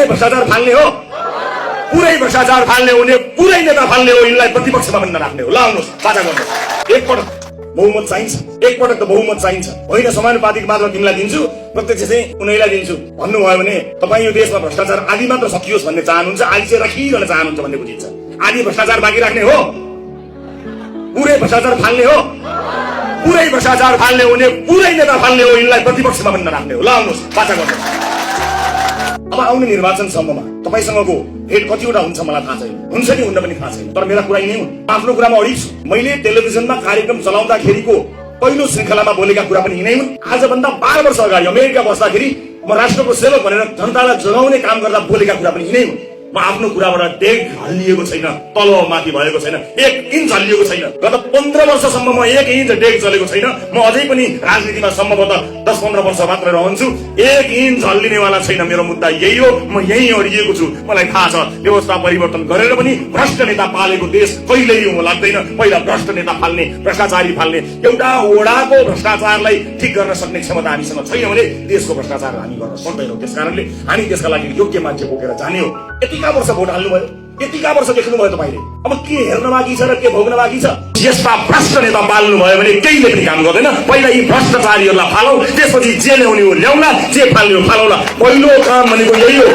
पुरै भ्रष्टाचार फाल्ने हो, पुरै भ्रष्टाचार फाल्ने हुने, पुरै नेता फाल्ने हो। यिनलाई प्रतिपक्षमा पनि नराख्ने हो। ल आउनुहोस् बाचा गर्नुहोस्। एकपटक बहुमत चाहिन्छ, एकपटक त बहुमत चाहिन्छ। होइन समानुपातिक मात्र तिमीलाई दिन्छु, प्रत्यक्ष चाहिँ उनीलाई दिन्छु भन्नुभयो भने तपाईँ यो देशमा भ्रष्टाचार आदि मात्र सकियोस् भन्ने चाहनुहुन्छ, आदि चाहिँ राखिरहन चाहनुहुन्छ भन्ने बुझिन्छ। आदि भ्रष्टाचार बाँकी राख्ने हो, पुरै भ्रष्टाचार फाल्ने हो, पुरै भ्रष्टाचार फाल्ने हुने, पुरै नेता फाल्ने हो। यिनलाई प्रतिपक्षमा पनि नराख्ने हो। ल आउनुहोस् बाचा गर्नुहोस्। अब आउने निर्वाचनसम्ममा तपाईसँगको भेट कतिवटा हुन्छ मलाई थाहा छैन, हुन्छ कि हुन्न पनि थाहा छैन, तर मेरा कुरा यिनै हुन्। आफ्नो कुरामा अडिग छु। मैले टेलिभिजनमा कार्यक्रम चलाउँदाखेरिको पहिलो श्रृङ्खलामा बोलेका कुरा पनि यिनै हुन्। आजभन्दा 12 वर्ष अगाडि अमेरिका बस्दाखेरि म राष्ट्रको सेवक भनेर जनतालाई जगाउने काम गर्दा बोलेका कुरा पनि यिनै हुन्। म आफ्नो कुराबाट डेग हल्लिएको छैन, तल माथि भएको छैन, 1 इन्च हल्लिएको छैन। गत 15 वर्षसम्म म 1 इन्च डेग चलेको छैन। म अझै पनि राजनीतिमा सम्भवतः 10-15 वर्ष मात्र रहन्छु। 1 इन्च हल्लिनेवाला छैन। मेरो मुद्दा यही हो, म यही अडिएको छु। मलाई थाहा छ व्यवस्था परिवर्तन गरेर पनि भ्रष्ट नेता पालेको देश कहिल्यै हो लाग्दैन। पहिला भ्रष्ट नेता फाल्ने, भ्रष्टाचारी फाल्ने, एउटा वडाको भ्रष्टाचारलाई ठिक गर्न सक्ने क्षमता हामीसँग छैन भने देशको भ्रष्टाचार हामी गर्न सक्दैनौँ। त्यसकारणले हामी त्यसका लागि योग्य मान्छे बोकेर जाने हो। यतिका वर्ष भोट हाल्नुभयो, यतिका वर्ष देख्नुभयो तपाईँले। अब के हेर्न बाँकी छ र के भोग्न बाँकी छ? यस्ता भ्रष्ट नेता पाल्नु भयो भने केहीले पनि काम गर्दैन। पहिला यी भ्रष्टाचारीहरूलाई फालौ, त्यसपछि जे ल्याउने हो ल्याउला, जे फाल्ने हो फालौला। पहिलो काम भनेको यही हो।